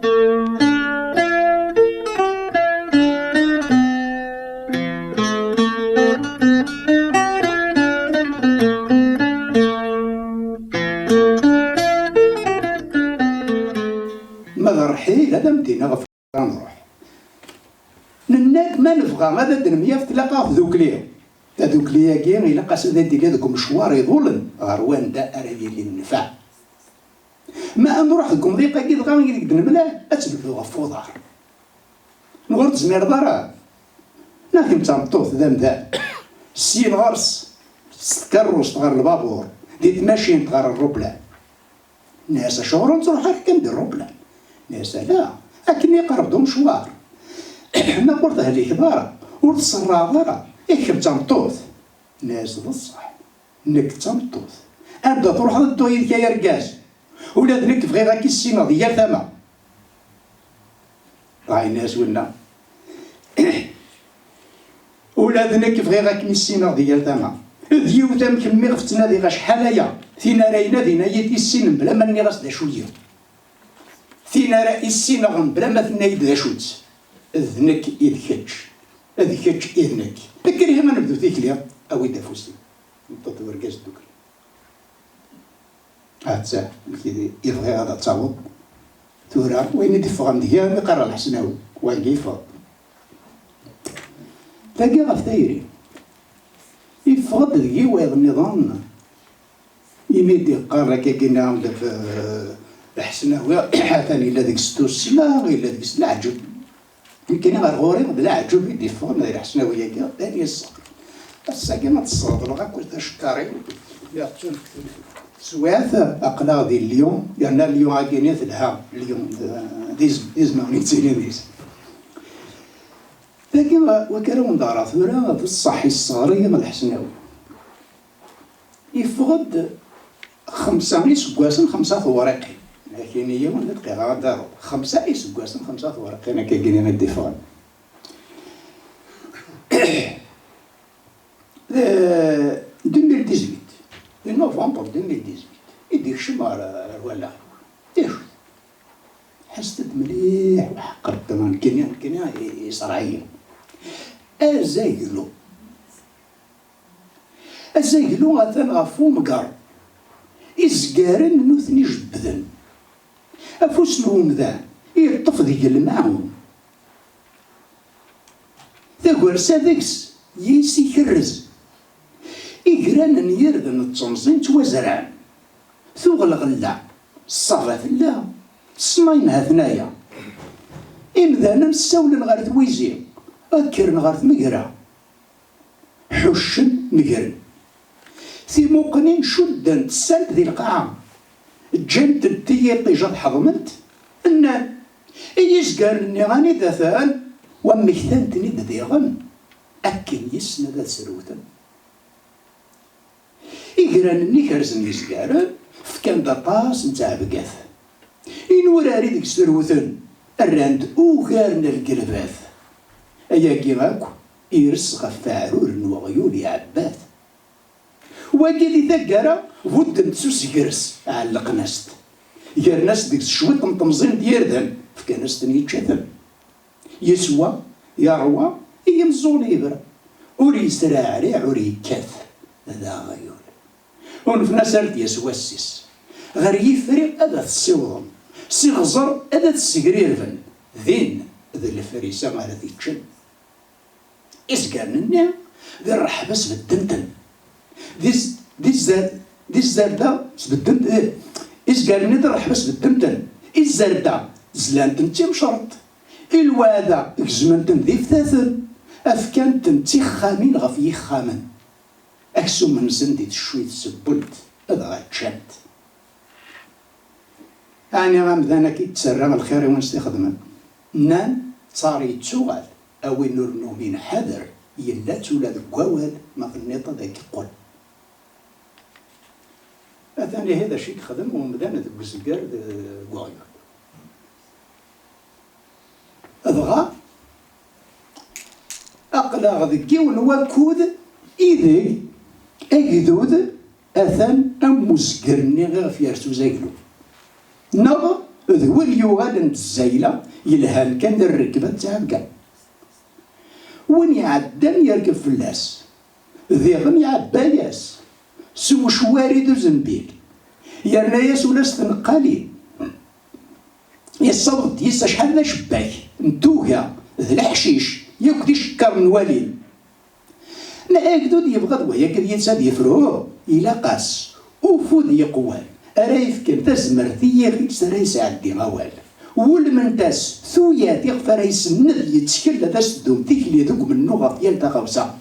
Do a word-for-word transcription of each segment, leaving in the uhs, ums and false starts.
Ma d rrḥil, ad am-d-iniɣ ɣef ara nruḥ. Nenna-d ma nebɣa ad d-nemyaf, tlaq-aɣ tdukli. Tadukli-agi ilaq-as ad d-tili deg umecwar iḍulen ɣer wanda ara yili nnfeɛ. Ma ad nruḥ deg umḍiq-agi dɣa ideg d-nemlal, ad tt-nebdu ɣef uḍar. Neɣ ur tezmireḍ ara? Neɣ kemm d tameṭṭut d amdan? Syin ɣer-s, s tkerrust ɣer lbabur, di tmacint ɣer ṛṛuplan. Nniɣ-as: "Acuɣer ur nettruḥ ara kan di ṛṛuplan?" Nniɣ-as: "Ala, akken iqerreb-d umecwar." Neɣ ur tehlikeḍ ara, ur tṣerrɛeḍ ara, i kemm d tameṭṭut. Nniɣ-as: "D ṣṣeḥ, nekk d tameṭṭut. Anda truḥeḍ ad dduɣ yid-k ay argaz. Ula d nekk bɣiɣ ad k-issineɣ di yal tama." Dɣa yenna-as winna: "Ula d nekk bɣiɣ ad kem-issineɣ di yal tama. D yiwet am kemm iɣef ttnadiɣ acḥal aya, tin ara inadin ad iyi-tissinen bla ma nniɣ-as d acu-yi. Tin ara issineɣ bla ma tenna-yi-d d acu-tt. D nekk i d kečč, d kečč i d nekk. Kker ihi ad nebdu tikli, awi-d afus-im." Meṭṭut d urgaz ddukkli. Atta, amek i bɣiɣ ad taweḍ. Tura, wayen i d-iffɣen deg-i, mi qqareɣ Lḥesnawi, wagi yeffeɣ-d. Tagi ɣef tayri. Yeffeɣ-d deg-i wayeḍ nniḍen. Imi d-iqqar akka-agi nniɣ-am-d ɣef, eh, Lḥesnawi, atan yella deg-s tussna, yella deg-s leɛǧeb. Nekkini ɣer ɣur-i d leɛǧeb i d-iffɣen di Lḥesnawi-agi, d ayen yesseɣ. Ass-agi ma tesseɣḍleɣ akk tacekkarin, teswiɛt aql-aɣ di Lyon, yerna Lyon-agi-nni telha, Lyon d, d izem, d izem i yettilin deg-s. Dagi, wak ara wen-d-ɣreɣ tura, d ṣṣeḥ yesseɣr-iyi Lḥesnawi. Yeffeɣ-d xemsa iseggasen, xemsa tewriqin. Lakin yiwen d dqiqa ad d-aruḍ. Xemsa iseggasen, xemsa tewriqin akka-gini i d-iffɣen. Eh, deux mille dix-huit, di novembre deux mille dix-huit, i d-ikcem ɣer, ɣer wallaɣ-iw. Tiḥut. Ḥesset-d mliḥ, uḥeqqer-d nekkini, nekkini i, i yeṣreɛ-iyi. Azaglu. Azaglu atan ɣef umger. Izgaren nutni jebbden. Afus n umdan yeṭṭef deg lmaɛun. Tagersa deg-s yis ikerrez. Igran n yirden d temẓin ttwazerɛen. Tuɣ lɣella, ṣṣaba tella, ṣṣnayem ha-ten-aya. Imdanen ssawlen ɣer twizi, kkren ɣer tmegra. Ḥuccen, negren. Timuqnin cuddent, ssant di lqaɛa. Ǧǧant-d tiyiṭij ad ḥeḍment, nnan: "I yizgaren-nni anida-ten?" Wa mmektan-ten-id diɣen, akken yes-sen ad srewten. Igran-nni kerzen izgaren, fkan-d aṭas n ttɛebgat. Inurar ideg srewten rran-d ugar n lgelbat. Ayagi akk ires ɣef weɛrur n weɣyul iɛebba-t. Wagi di taggara budden-t s usegres, ɛellqen-as-t. Gren-as deg-s cwiṭ n temẓin d yirden, fkan-as-ten yečča-ten. Yeswa, yerwa, i yimeẓẓuɣen yebra. Ur yesreɛriɛ, ur yekkat. D aɣyul. Unfen-as ar d-yas wass-is. Ɣer yifri ad t-ssiwḍen. S iɣẓer ad t-ssegrirben. Din, d lefrisa ara t-iččen. Izgaren-nni di rreḥba sbedden-ten. Di z-, di zzar-, di zzerda sbedden-, eh, izgaren-nni di rreḥba sbedden-ten. I zzerda zlan-ten d timceṛt. I lweɛda gezmen-ten d iftaten. Fkan-ten d tixxamin ɣef yixxamen. Aksum-nsen di tecwi tsebbelt, dɣa ččan-t. Ɛni amdan akka i yettarra lxir i win s-t-ixedmen? Nnan, ttar yettuɣal, a win ur numin ḥader, yella-tt ula deg wawal, ma tenniḍ ad ak-iqqel. Atan ihi d acu i yexdem umdan deg uzeggar d, deg uɣyul. Dɣa, aql-aɣ deg yiwen wakud ideg agdud atan am uzger-nni iɣef yers uzaglu. Neɣ D win yuɣalen d zzayla, yelhan kan rrekba d tɛegga. Win iɛeddan yerkeb fell-as, diɣen iɛebba-yas s ucwari d uzembil, yerna-yas ula s tneqqalin. Yessaweḍ-d yis acḥal d acebbak n tuga d leḥcic yakk d icekkaṛen n walil. Ma agdud yebɣa d wayagi ad yens ad yefru, ilaq-as ufud yeqwan ara yefken tazmert i yiɣil s ara yesɛeddi awal. Wulment-as tuyat iɣef ara yesned yettkel ad as-teddum tikli deg umennuɣ ɣef yal taɣawsa.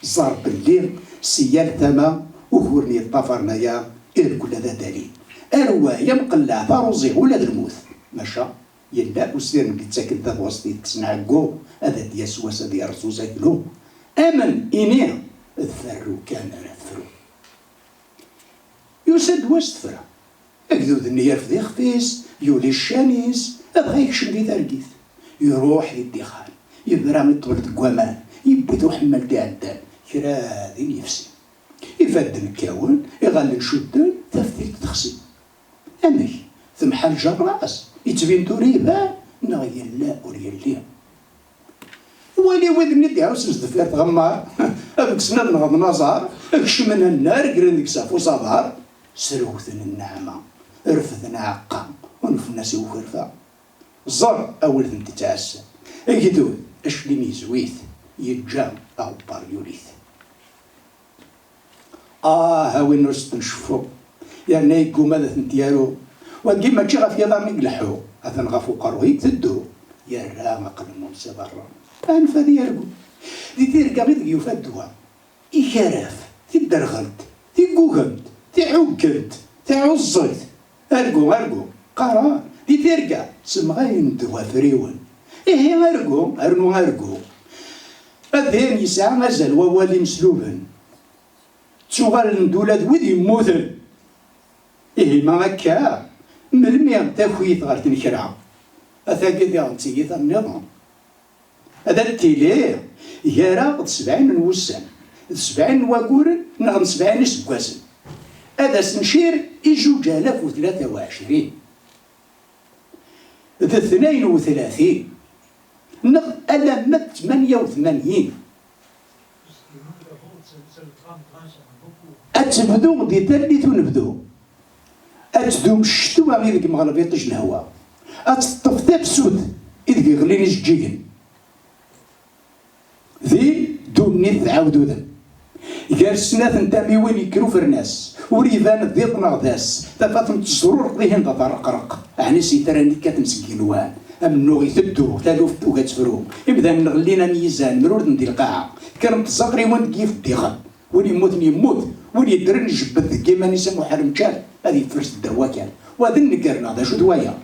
Ẓer belli si yal tama uguren yeṭṭafaren aya irkel ad adali. Arway amqelleɛ taruẓi ula d lmut. Maca yella usirem i d-ittaken tabɣest i tekkes n ɛeggu, ad d-yas wass ad yerẓ uzaglu. Amen, ini d ferru kan ara tefru. Yusa-d wass tefra. Agdud-nni yerfed ixef-is, yuli ccan-is, dɣa yekcem di targit. Iruḥ di ddixan, yebra i ṭṭbel deg waman, yewwi-d uḥemmal d-iɛeddan, kra din yefsi. Ifadden kkawen, iɣallen cudden, taftilt texsi. Amek? Temḥal jerras, yettbin tura iban, neɣ yella ur yelli? Wali wid-nni d-iɛussen sdeffir tɣemmar, ad kksen ad nɣeḍ naẓar, kecmen annar, gren deg-s ɣef usaḍar, srewten nneɛma, refden aɛeqqa, unfen-as i ukerfa. Ẓer awal n tettɛassa, agdud aclim yezwi-t, yeǧǧa aɣebbar yuli-t. Ah, a win ur s-tnceffu, yerna yegguma ad tent-yaru. Wagi mačči ɣef yiḍarren i ileḥḥu, atan ɣef uqerruy i iteddu. Yerra aqelmun s iḍarren, anef ad yargu. Di tirga i deg yufa ddwa, ikaraf, tidderɣelt, tiggugemt, tiɛuggent, tiɛuẓẓegt. Argu, argu, qqaren, di tirga, semɣayen-d wafriwen. Ihi argu, rnu argu. Ad d-ayen yesɛa azal wawal imesluben. Ttuɣalen-d ula d wid yemmuten. Ihi ma akka, melmi takuyt ɣer tnekra? Atagi diɣen d tiyita nniḍen. Ad d-tili gar-aɣ d sebɛin n wussan, d sebɛin n waguren neɣ n sebɛin iseggasen. Ad as-ncir i zuǧ alaf u tlata u ɛecrin, d tnayen u tlatin, neɣ alamma d tmanya u tmanyin. Ad tebdu di tallit unebdu. Ad tdum ccetwa ideg meɣleb iṭij lehwa. Ad teṭṭef tafsut ideg ɣlin ijeǧǧigen. Din ddunit tɛawed udem. Gar snat n tamiwin yekker ufernas, ur iban d iḍ neɣ d ass, tafat n teẓrureq dihin d aṭerreqreq, ɛni s yitran i kkaten seg yigenwan. Amennuɣ iteddu, taluft tugi ad tefru, imdanen ɣellin am yizan, mrurden di lqaɛa, kkren tẓaɣriwin deg yif ddixel. Win yemmuten yemmut, win yeddren ijebbed deg yiman-is am uḥermeččal, ad yeffres ddaw wakal. Wa d nnger neɣ d acu d waya?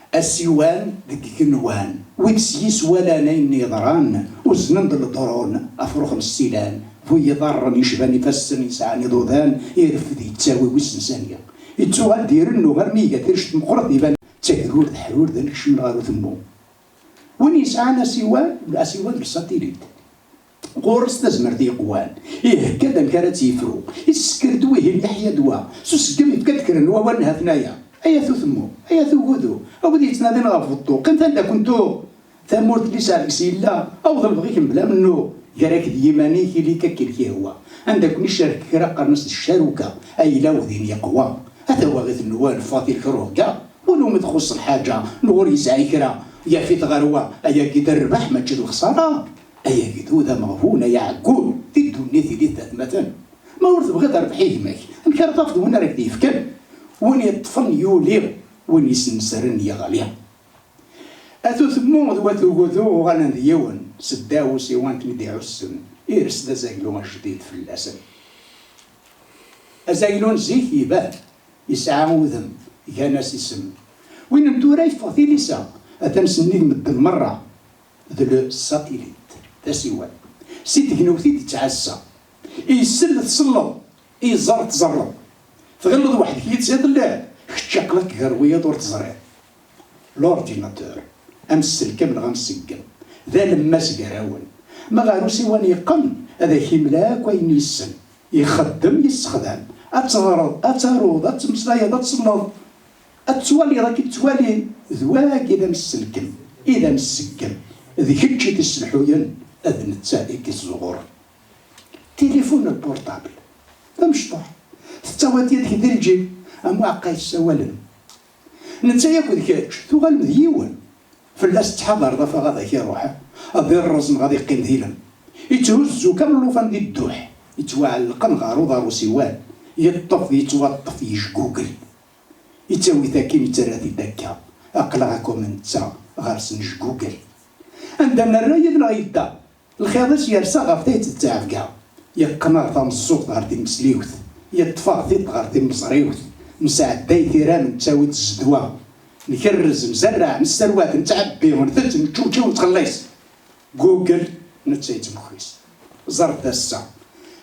Asiwan deg igenwan, wid s yis walan ayen yeḍran, uznen-d ledrun, afrux n ssilan, bu yiḍarren yecban ifassen yesɛan iḍudan, ireffed yettawi wissen sani. Yettuɣal-d irennu armi iga tirect meqqret, iban d tagdurt ḥrur d anekcem ɣer utemmu. Win yesɛan asiwan, asiwan n satilit, ɣur-s tazmert yeqwan, ihegga-d amek ara tt-yefru, issker-d wihin, yeḥya-d wa, s useggem yefka-d kra n wawalen, ha-ten-aya, ay at utemmu, ay at ugudu, a wid yettnadin ɣef beṭṭu, qqimet anda ken-tuɣ tamurt n liseɛ deg-s yella, aweḍ lebɣi-k mebla mennuɣ, gar-ak d yiman-ik, ili-k akken k-ihwa, anda ken-icerrek kra qqaren-as d ccaruka, ayla-w din yeqwa, a tawaɣit-nwen, ffɣet i lkruhga. Win umi txuṣṣ lḥaǧa, neɣ ur yesɛi kra, yaf-it ɣer wa, ayagi d rrbeḥ mačči d lexṣara. Ay agdud ameɣbun, ay aɛeggun, di ddunit ilit d atmaten. Ma ur tebɣiḍ rrbeḥ i gma-k, amek ara tafeḍ win ara k-d-yefken? Win yeṭṭfen yuli, win yesnesren yeɣli. At utemmu d wat ugudu uɣalen d yiwen, seddaw usiwan ten-id-iɛussen, ires-d azaglu ajdid fell-asen. Azaglu n zik iban, yesɛa udem, gan-as isem. Win n tura yeffeɣ tilisa, atan sennig medden merra, d le satellite, tasiwant. Si tegnewt i d-ttɛassa. Isell tselleḍ, iẓer tẓerreḍ. Tɣilleḍ weḥd-k yid-s i telliḍ, kečč aql-ak gar wiyaḍ ur teẓriḍ. L'ordinateur, amselkem neɣ amseggem, d alemmas gar-awen. Ma ɣer usiwan yeqqen, ad ak-imel akk ayen yessen. Ixeddem, yessexdam. Ad teɣreḍ, ad taruḍ, ad temmeslayeḍ, ad tselleḍ. Ad twaliḍ akken ttwalin, d wagi d amselkem i d amseggem, d kečč i t-isselḥuyen, d netta i k-iszuɣuren. Tilifun lpurṭabl d amecṭuḥ, tettawiḍ yid-k di lǧib, am uɛeqqa yessawalen. Netta yakk d kečč tuɣalem d yiwen. Fell-as tettḥadareḍ afeɣ ad ak-iruḥ, ad irreẓ neɣ ad iqqim d ilem. Itthuzzu kan llufan di dduḥ, ittwaɛellqen ɣer uḍar usiwan, yeṭṭef, yettwaṭṭef, yejgugel. Ittawi-t akkin, ittarra-t-id akka. Aql-aɣ akk am netta ɣer-s nejgugel. Anda nerra yid-neɣ yedda. Lxiḍ-is yersa ɣef tayet d ttɛebga. Yeqqen-aɣ tameẓẓuɣt ɣer timesliwt, yeṭṭef-aɣ tiṭ ɣer timeẓriwt. Nesɛedday tiram, nettawi-d zzedwa. Nkerrez, nzerreɛ, nesserwat, nettɛebbi, ntett, neččewčiw, nettxelliṣ. Google, netta yettmexxis. Ẓret ass-a,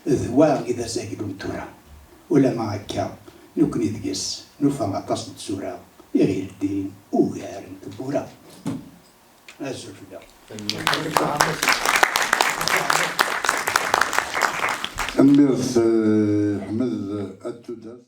d wa i d azaglu n tura. Ulama akka, nekkni deg-s nufa aṭas n tsura i ɣ-yeldin ugar n tewwura. Azul fell-awen. Tanemmirt, eh, Ḥmed, at tudert.